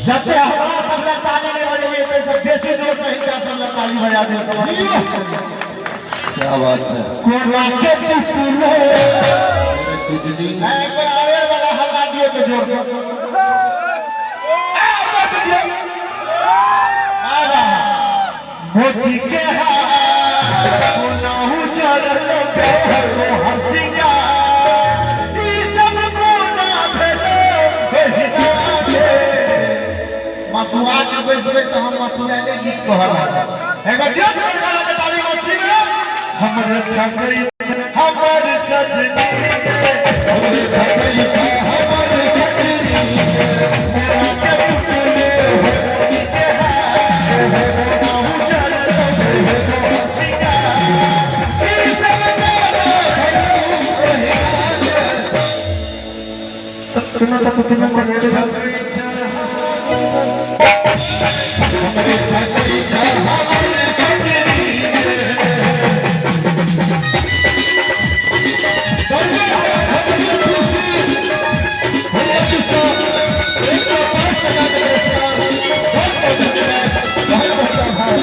जते हमरा सब लग ताली नहीं बजेलियै ताहि से बेसी जोर से हिनका सब लग ताली बजा दियौ सब। क्या बात है। कोना के टुटले एक बार आवेर वाला हल्ला दियो के जोर से। ए, मत दियो। आवा मोती के हार कोनाहु चढ़ल पे हर सिंगार ई सब कोना भेलो एहि नाथे। मसुआ के बैसबै तऽ हम मसुआले गीत कहऽ लागब। एक बार दियौ जोर वाला के ताली मस्ती में। हमर ठकै छै हमर सजनी, हमर ठकै छै हमर सजनी। कोना के टुटले मोती के हार कोनाहु चढ़ल पे हर सिंगार ई सब कोना भेलो एहि नाथे। हमर ठकै छै हमर ठकै छै हमर सजनी। 105 टका के पुरस्कार, बहुत बहुत धन्यवाद, बहुत बहुत आभार।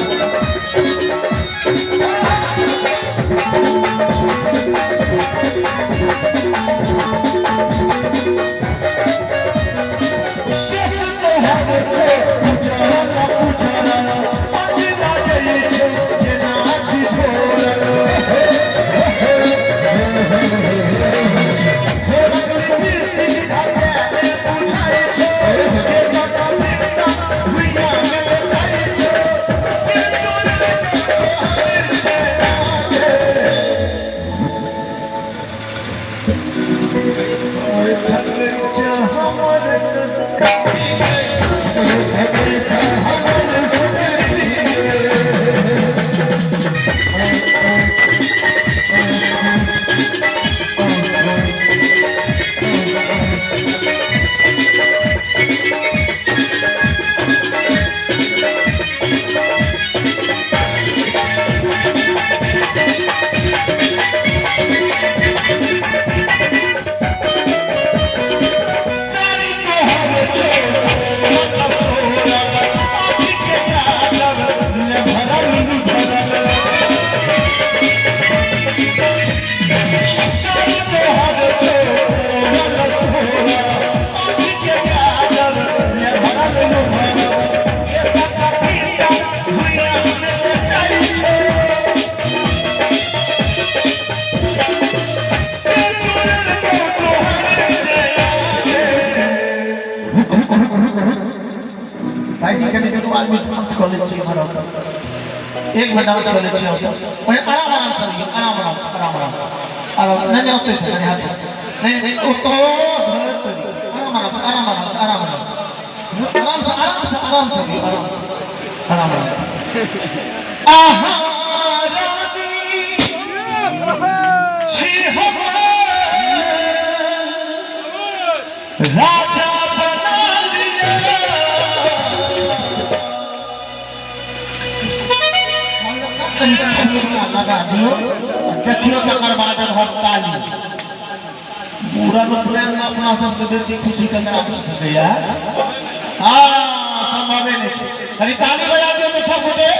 भाईजी कनि दुनू आदमी डांस कऽ लै छी इम्हर आउ। एक मिनट डांस कऽ लै छी हम। ओहि आराम आराम से लियौ, आराम आराम से, आराम आराम आराम। नहि नहि ओतै से कनि हाथ नहि नहि ओतौ आराम आराम से, आराम आराम से, आराम आराम से, आराम से, आराम से, आराम से लियौ, आराम से, आराम आराम से। आहा रानी छी हमर राजा बना लिया। लगा दियौ, देखियौ तकर बाद रहत ताली। मूड़न उपनयन में अपना सबसे बेसी खुशी ककरा भऽ सकैया? हाँ, संभवे नहि छै। कनि ताली बजा दियौ तऽ सब गोटे।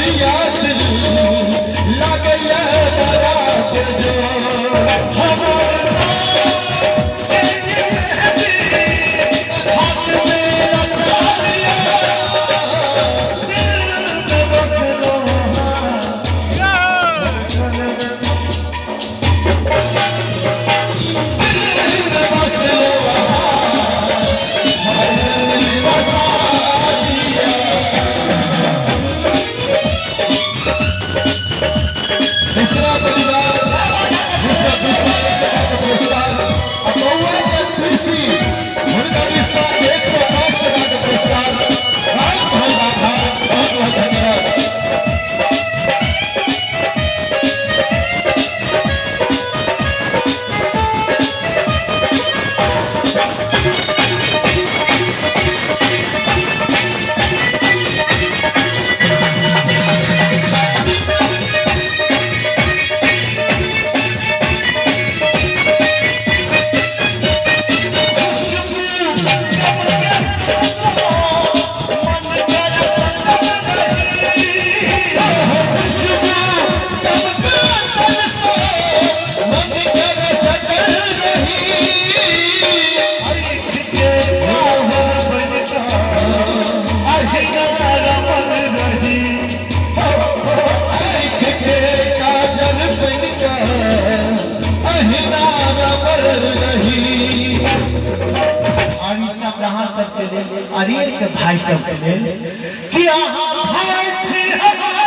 प्रिया दिल लागैया बड़ा बेजोड़। हमर हाथ में रचा लिया, दिल में बसलो मिश्रा परिवार मिश्रा 20 टका के पुरस्कार आ बौआ के खुशी हुनका दिससँ 105 टका के पुरस्कार। बहुत बहुत आभार, बहुत बहुत धन्यवाद। मन कर सकल रही। आँख के काजल बनकर अहिना रबर रही। और ई शब्द अहाँ सबके लेल, अरियल के भाई सबके लेल, कि अहाँ भाई छी हमर।